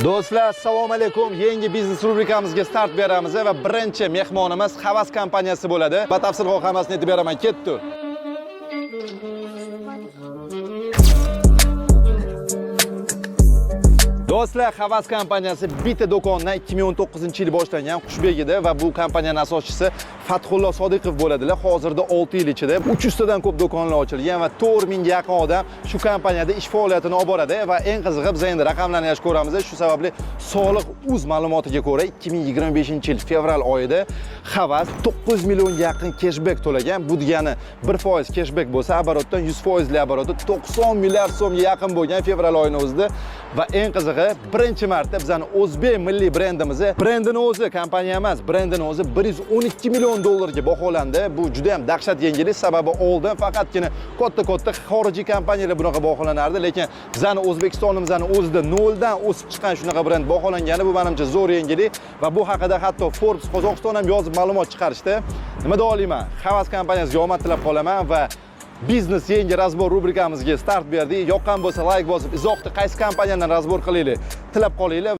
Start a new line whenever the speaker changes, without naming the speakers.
Do'stlar, assalomu alaykum. Yangi biznes rubrikamizga start beramiz va birinchi mehmonimiz Havas kompaniyasi bo'ladi. Batafsilroq hammasini aytib beraman. Ketdi. Do'stlar, Havas kompaniyasi bitta do'kondan 2019-yil boshlangan Qushbegida va bu kompaniyaning asoschisi Fathullo Sodiqov bo'ladilar. Hozirda 6 yil ichida 300 tadan ko'p do'konlar ochilgan va 4000 ga yaqin odam shu kompaniyada ish faoliyatini olib boradi va eng qizig'i, biz endi raqamlarni yaxshi ko'ramiz. Shu sababli Soliq uz ma'lumotiga ko'ra 2025-yil fevral oyida Havas 9 millionga yaqin keshbek to'lagan. Bu degani 1% keshbek bo'lsa, оборотdan 100% li обороты 90 milliard so'mga yaqin bo'lgan fevral oyini o'zida. Va eng qizig'i, birinchi marta bizani o'zbek milliy brendimizni, brendini o'zi, kompaniya emas, brendini o'zi 112 million dollarga baholandi. Bu juda ham dahshat yangilik, sababi oldin faqatgina katta-katta xorijiy kompaniyalar bunaqa baholanardi, lekin bizani O'zbekistonimizni o'zida noldan o'sib chiqqan shunaqa brend baholangani, bu menimcha zo'r yangilik va bu haqida hatto Forbes Qozog'iston ham yozib ma'lumot chiqarishdi. Nima deya olaman? Havas kompaniyasiga omad tilab qolaman va biznes yangi разбор rubrikamizga start berdik. Yoqqan bo'lsa, layk bosib, izohda qaysi kompaniyadan разбор qilaylik tilab qolinglar.